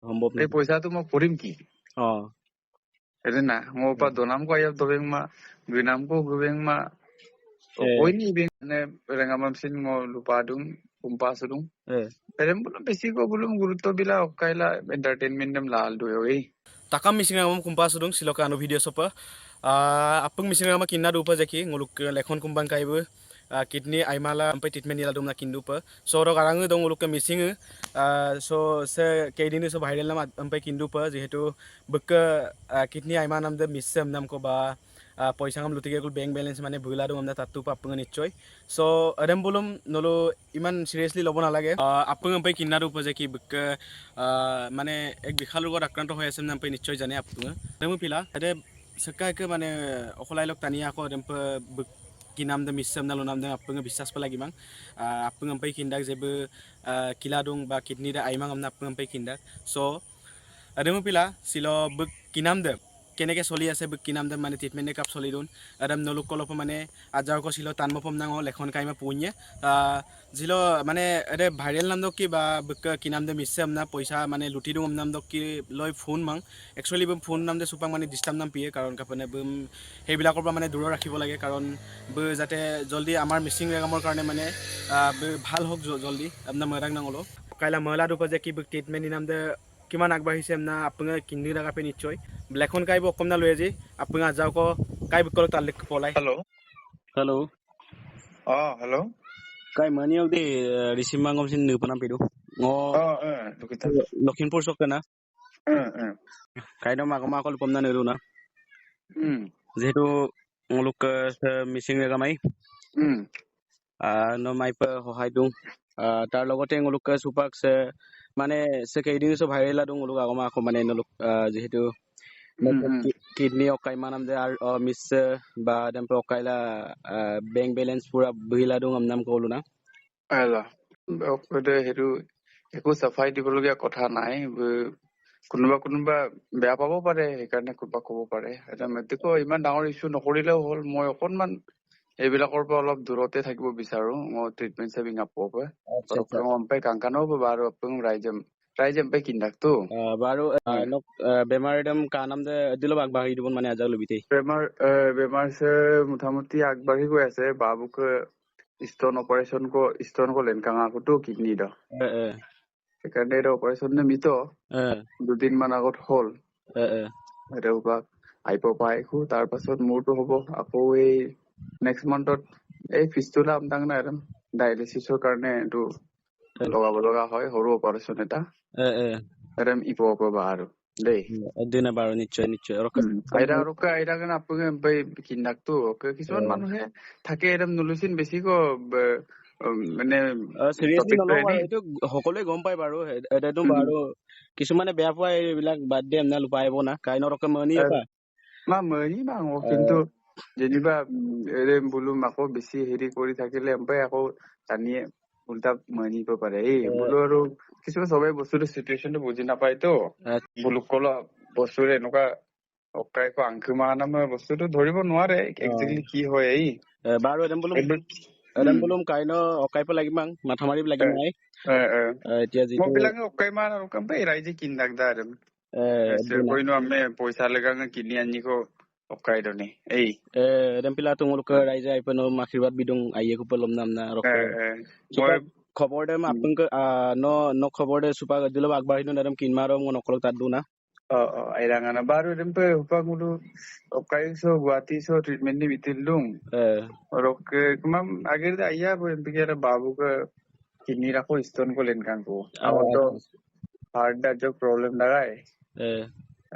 সম্ভৱ এই পইচাটো মই কৰিম কি? সেইটো না মোৰ পৰা দনাম ko ayap dobeng ma ginam ko gubeng ma koi ni beng ne rengamam sin ngo lupa dung kumpa sudung erem bulum বেছি ko bulum গুৰুত্ব bila okaila entertainment dem lal do oi takam mising ramam kumpa sudung siloka anu video sopa apung mising rama kinna dupa jeki nguluk lekhon kumbang kaibu kidney aimala ampai treatment nila dumna kindu pa so ro garangu dong nguluk mising so se keidin so viral nam ampai kindu pa jehetu buk kidney aima nam de missem nam ko ba পয়সা কাম লুটিকে গ'ল bank balance মানে ভুলা দম আমরা তাতো আপুঙ নিশ্চয় চ' এডেম Blum নলো ইমান চিৰিয়াছলি ল'ব নালাগে আপুঙ ওমপাই কিনাৰ উপজে কি মানে এক বিশাল ৰোগত আক্ৰান্ত হৈ আছে মানে নিশ্চয় জানে আপুঙ এডেমো পিলা এডে চক্কা মানে অকলাই লগ টানি আকৌ এডেম কিনাম দে মিছাম না লোনাম দে আপুঙ বিশ্বাস পালা কিমান আপুঙ ওমপাই কিন্দাক যেবো কিলা দং বা কিডনি দে আইমাং আমনা আপুঙ ওমপাই কিন্দাক চ' এডেমো পিলা চিল বুক কিনাম দে কেনেকৈ চলি আছে কিনাম দে মানে ট্ৰিটমেণ্ট কাপ চলি দোন একদম নলুক কলপ মানে আজাৰক চিল টানম পম নাঙ লেখন কাইমা পুইয়ে জিল মানে এৰে ভাইৰেল নাম দক কি বা কিনাম দে মিছে আমনা পইচা মানে লুটি দিওঁ নাম দক কি লৈ ফোন মাং একচুৱেলি ফোন নাম দে চুপাং মানে ডিষ্টাৰ্ব নাম পিয়ে কাৰণ কাপনে সেইবিলাকৰ পৰা মানে দূৰত ৰাখিব লাগে কাৰণ যাতে জল্দি আমাৰ মিচিং ৰেগামৰ কাৰণে মানে ভাল হওক জল্দি আপোনাৰ ময়দাক নাঙলো কাইলা ময়লা দুপা যে কি ট্ৰিটমেণ্ট নাম দে কিমান আগবাঢ়িছে না আপোনাৰ কিনি ৰাখাপে নিশ্চয় লেখন কাইব অকমনা লৈ আজি আপোনাৰ যাওক কাইব কল তালিক পলাই হেল্ল' হেল্ল' অ হেল্ল' কাই মানি অক দে ৰিচিভ মাংগম সিন নুপনা পিদু অ লখিমপুৰ চক না কাইনো মাগমা অকল পমনা নেৰু না যিহেতু লোক মিচিং ৰেগামাই ন মাইপ সহায় দিওঁ তাৰ লগতে লোক চুপাক মানে কেইদিন চব ভাইৰেল দং লোক আগমা আকৌ মানে লোক যিহেতু কিডনি অকাইমা নাম দে আৰু মিছ বা দেম অকাইলা বেংক বেলেঞ্চ পুৰা বহিলা দং নাম কলো না সেইটো একো চাফাই দিবলগীয়া কথা নাই। কোনোবা কোনোবা বেয়া পাব পাৰে, সেইকাৰণে কোনোবা ক'ব পাৰে। ইমান ডাঙৰ ইছ্যু নকৰিলেও হ'ল। মই অকনমান এইবিলাকৰ পৰা অলপ দূৰতে থাকিব বিচাৰো। মই ট্ৰিটমেণ্ট চেভিং বেমাৰ মোটামুটি আগবাঢ়ি গৈ আছে। বাবুক ষ্টন অপাৰেচন ষ্টন লেনকাঙাকো কিডনি দ সেইকাৰণে এইটো অপাৰেচন মিত দুদিনমান আগত হ'ল। আহিব পাই তাৰ পাছত মোৰতো হ'ব আকৌ এই নেক্সট মান্থত এই ফিষ্টুলা আমদাং না একদম ডায়ালিচিছৰ কাৰণে এইটো লগাব লগা হয়, সৰু অপাৰেচন এটা একদম ইপ বা আৰু দেই দিনা বাৰু নিশ্চয় নিশ্চয় কিন্দাকটো কিছুমান মানুহে থাকে একদম নলুচিন বেছিকৈ মানে এইটো সকলোৱে গম পায় বাৰু এইটো বাৰু কিছুমানে বেয়া পোৱা এইবিলাক বাদ দিয়ে না লুপাই না কাইনৰ মনি কিন্তু যেনিবা এৰে বোলো আকৌ বেছি হেৰি কৰি থাকিলে আকৌ টানিয়ে উল্টা মানিব পাৰে। এই বোলো আৰু কিছুমান চবে বস্তুটো চিটুৱেশ্যনটো বুজি নাপায়তো। বোলো কল বস্তুৰে এনেকুৱা বস্তুটো ধৰিব নোৱাৰে একজেক্টলি কি হয়। এই বাৰু এডম বোলো কাইনো অকাইপ লাগিমাং মাথা মাৰিব লাগিব নাই এতিয়া যিটো অকাইমান আৰু ৰাইজে কিন্দাক দা আৰু আমি পইচা লেগাং কিনি আনিকো অকাইদনে এই ৰেম্পিলা তোমালোকে ৰাইজে আহি পেনো আশীৰ্বাদ বিদুং আইয়ে কুপ লম নাম না মই খবৰ দে আপোনাক ন ন খবৰ দে চুপা দিলো আগবাঢ়ি নো নাম কিনমাৰ মই নকলক তাত দু না অ অ আইৰাঙানা বাৰু ৰেম্পে হুপা গুলো অকাইছো গুৱাহাটীছো ট্ৰিটমেণ্ট নি বিতিল দুং ৰকে কুমাম আগেৰ দে আইয়া ৰেম্পে বাবুক কিডনি ৰাখো ষ্টন কো লেনকাংকো আগত হাৰ্ট দা জো প্ৰব্লেম লাগাই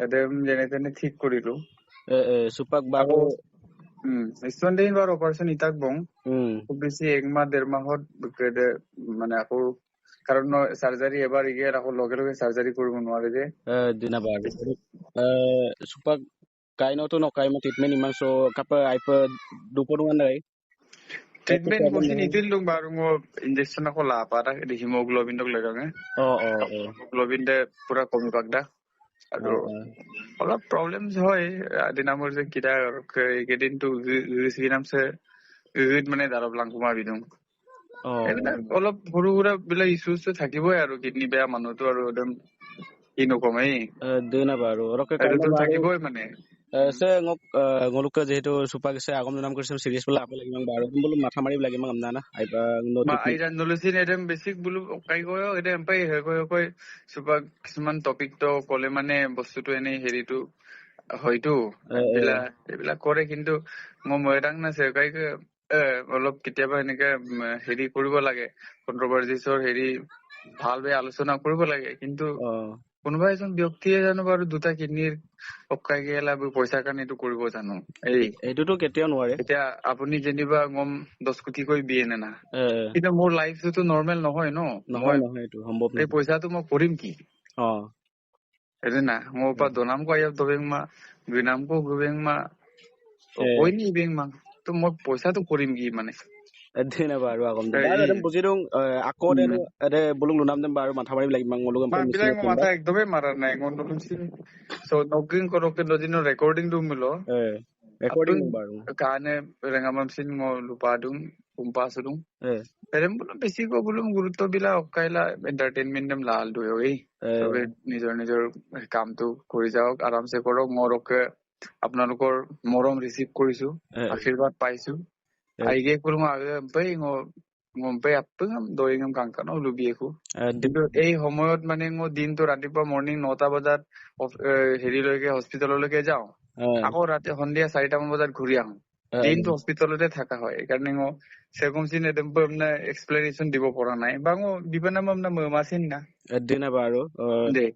একদম যেনে তেনে ঠিক কৰিলো। সুপাক বাবু ষ্টন দিন বাৰু অপাৰেচন ইতাক বং খুব বেছি এক মাহ ডেৰ মাহত মানে আকৌ কাৰণ চাৰ্জাৰী এবাৰ ইগেৰ আকৌ লগে লগে চাৰ্জাৰী কৰিব নোৱাৰে যে দিনা বাৰু সুপাক কাইনতো নকাই মই ট্ৰিটমেণ্ট ইমান চ কাপ আইপ দুপৰ মান নাই ট্ৰিটমেণ্ট বসি নিদিল বাৰু মই ইনজেকচন আকৌ লাপা হিমোগ্ল'বিনক লগাঙে অ অ হিমোগ্ল'বিন দে পুৰা কমি পাক দা আৰু অলপ প্ৰব্লেমছ হয় দিনামৰ যে কিটা এইকেইদিনটো মানে দাৰব লাংকুমা বিদুং এইবিলাক অলপ সৰু সুৰা বিলাক ইছ্যুজ থাকিবই আৰু কিডনি বেয়া মানুহটো আৰু একদম কি নকম এই দে না বাৰু ৰকে এইটোতো থাকিবই মানে সে ngok ngoluk যেহেতু সুপা গেছে আগম নাম কৰিছে সিৰিয়াস বলা আপে লাগিমাং বাৰু বলো মাথা মাৰি লাগিমাং আমনা না আইবা মা আইৰা নলুচিন এদম বেছিক বুলু কাই গয় এদম এম্পাই হৈ গয় কয় সুপা কিছুমান টপিক তো ক'লে মানে বস্তুটো এনেই হেৰিটো হয়তো এইবিলাক কৰে, কিন্তু মই ময়দাং নাছে কাই অলপ কেতিয়াবা এনেকে হেৰি কৰিব লাগে, কন্ট্ৰভাৰ্চিছৰ হেৰি ভাল বেয়া আলোচনা কৰিব লাগে, কিন্তু কোনোবা এজন ব্যক্তিয়ে জানো বাৰু দুটা কিডনীৰ অকাই গেলা পইচাৰ কাৰণে এইটো কৰিব জানো? এই এইটোতো কেতিয়াও নোৱাৰে। এতিয়া আপুনি যেনিবা গম 10 কোটিকৈ দিয়ে নে না, কিন্তু মোৰ লাইফটোতো নৰ্মেল নহয় ন, নহয় নহয়, এইটো সম্ভৱ নহয়। এই পইচাটো মই কৰিম কি? এইটো না মোৰ পৰা দনামকো আয়াব দবেংমা গুনামকো গুবেংমা কইনি বেংমা, তো মই পইচাটো কৰিম কি মানে? দেনা বাৰু আগম বাৰু বুজি দং আকৌ এদে বুলুং লুনাম দেম বাৰু মাথা মাৰিব লাগিব ngoluk মা বিলাক মাথা একদমেই মাৰা নাই ngoluk so নগিং কৰকে নদিনৰ ৰেকৰ্ডিং দু মিলো ৰেকৰ্ডিং বাৰু কানে ৰেঙামাম scene ngo lupa dung kumpa sudung erem বুলো বেছি কো বুলুং গুৰুত্ব বিলা অকাইলা এন্টাৰটেইনমেন্ট দেম লাল দুই এই সবে নিজৰ নিজৰ কামটো কৰি যাওক, আৰামছে কৰক। মোৰকে আপোনালোকৰ মৰম ৰিচিভ কৰিছো, আশীৰ্বাদ পাইছো। আইগে কুলুং আগে পই ngo ngompe apung doingam kangkano লুবিয়েকো, কিন্তু এই সময়ত মানে মই দিনটো ৰাতিপুৱা মৰ্ণিং 9টা বজাত হেৰিলৈকে হস্পিটেললৈকে যাওঁ, আকৌ ৰাতি সন্ধিয়া 4টামান বজাত ঘূৰি আহো, দিনটো হস্পিটেলতে থকা হয়। সেইকাৰণে মই সেৰকম চিন একদম মানে এক্সপ্লেনেশ্যন দিব পৰা নাই বা মই দিব নাম না মমাচিন না দিনা বাৰু দে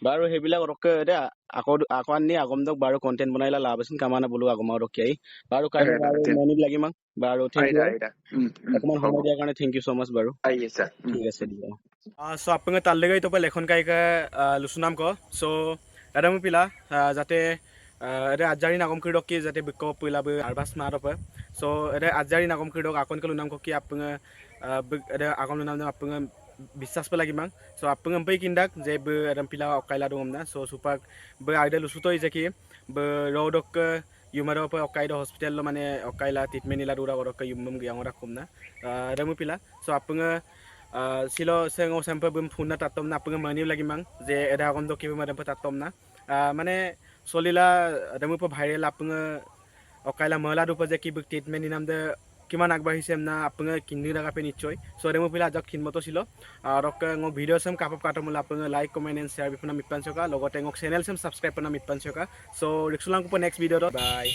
বাৰু সেইবিলাক ৰকে দে আকৌ আকৌ আনি আগমদক বাৰু কন্টেন্ট বনাইলা লাভ আছিল কামানা বোলো আগমা ৰকিয়াই বাৰু কাইলৈ বাৰু মনিব লাগিমাং বাৰু thank U, অকমান সময় দিয়াৰ কাৰণে thank you so মাচ বাৰু। ঠিক আছে দিব। চ' আপোনাক তালৈকে তো লেখন কাইকা লুচুনাম ক চ' এডামো পিলা যাতে এদে আজাৰি নাগম কৰি কি যাতে বিক পিলা আৰবাস মাৰ চ' এদে আজাৰি নাগম কৰি আকনকে লুনাম কি আপোনাক এদে আগম লুনাম আপোনাক বিশ্বাস পেলা কিমান চ' আপোনাক পै কিন্দাক যে বো এদম পিলা অকাইলা দং না চ' সুপাক বো আইদা লুচুতই যে কি বো ৰদক ইউমাৰ অকাইদ হস্পিটেল মানে অকাইলা ট্ৰিটমেণ্ট ইলা দৌৰা কৰক ইউম গিয়াঙৰা কম না এদমো পিলা চ' আপোনাক silo sengo sampai bum phuna tatom na apung mani lagi mang je eda agom do kibe madam tatom na মানে চলিলা এদমো প ভাইৰেল apung অকাইলা মলা দুপ যে কি ট্ৰিটমেণ্ট ইনাম দে কিমান আগবাঢ়িছে না আপুনি কিনি ৰাখে নিশ্চয়। চ' এদমো পিলা আজক খিনমতো ছিল আৰু মোক ভিডিঅ' চেম কাপত কাটমোলা আপুনি লাইক কমেণ্ট এণ্ড শ্বেয়াৰ বিফোনা মিটপান চকা, লগতে মোক চেনেল চেম ছাবস্ক্ৰাইব কৰা মিটপান চকা। চ' ৰিক্সুলাং নেক্সট ভিডিঅ'ত বাই।